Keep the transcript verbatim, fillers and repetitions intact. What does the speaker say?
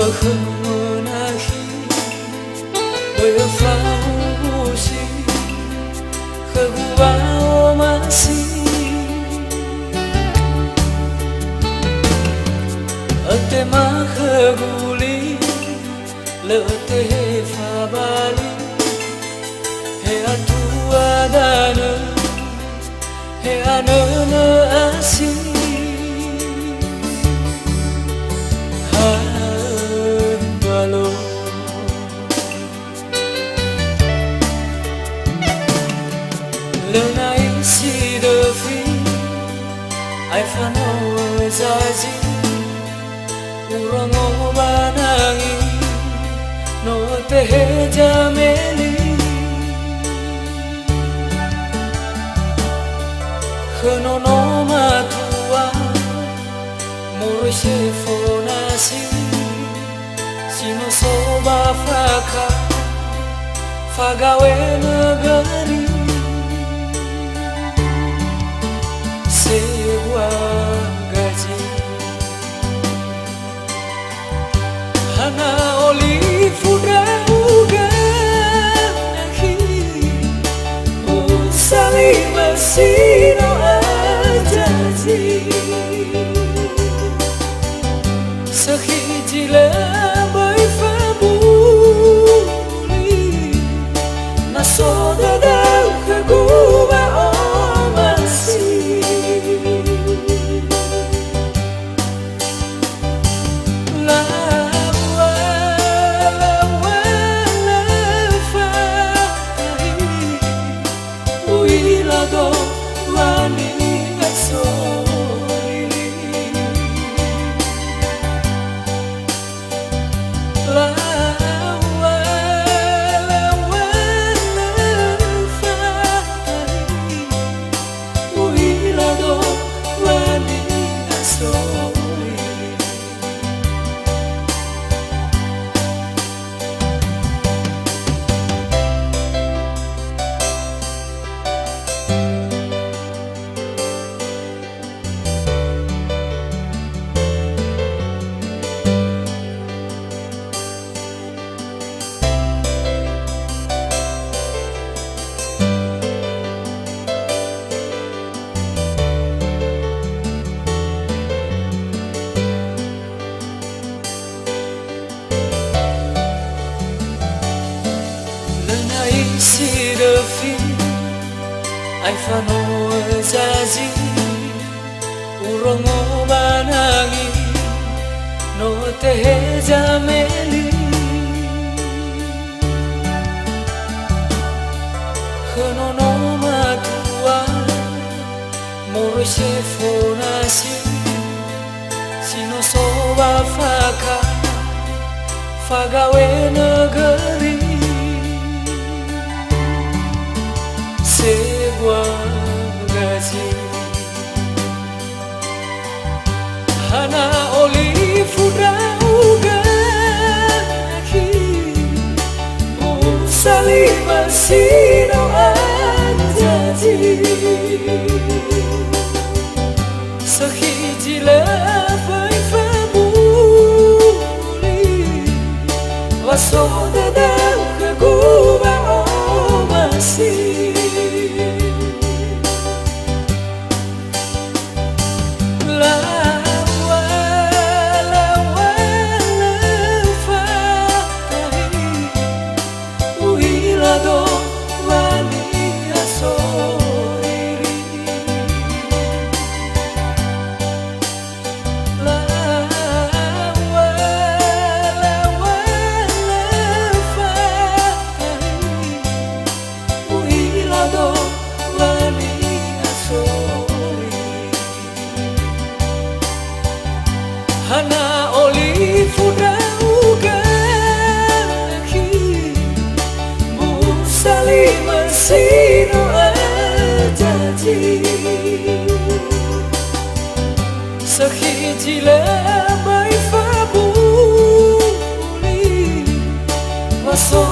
Bökhö nahi, böi öfausi khögu wa'omasi. Ötema khögu li, lö ötehe fabali, he atua danö, he anönö asi. Ha ömbalo. Lö naisi döfi, aefa no özazi. Urongo ba nangi, no ötehe zameli. Khö nono matua, moroi sefo nasi, si no so ba fakha, fagawö nögöri. Sebua gazi. Hana olifu ndra'ugö akhi, usalima si no özazi. Sökhi zi lö böi fabuli, na so dödöu khögu wa'omasi. Laŵa, laŵa, laŵa fatahi, u'ila do waniha soriri. Laŵa, laŵa, laŵa fatahi, u'ila do waniha soriri. Lö naisi döfi, aefa no özazi. Urongo ba nangi, no tehe zameli. Khö nono matua, moroi sefo nasi, si no so ba fakha, fagawö nögöri. Sebua gazi. Hana olifu ndra'ugö akhi, usalima si no özazi. Sökhi zi lö böi fabuli, wa so dödöu khögu wa'omasi. Laŵa, laŵa, laŵa fatahi, u'ila do waniha soriri. Laŵa, laŵa, laŵa fatahi, u'ila do waniha soriri. Hana olifu ndra'ugö akhi, usalima si no özazi. Sökhi zi lö böi fabuli, wa so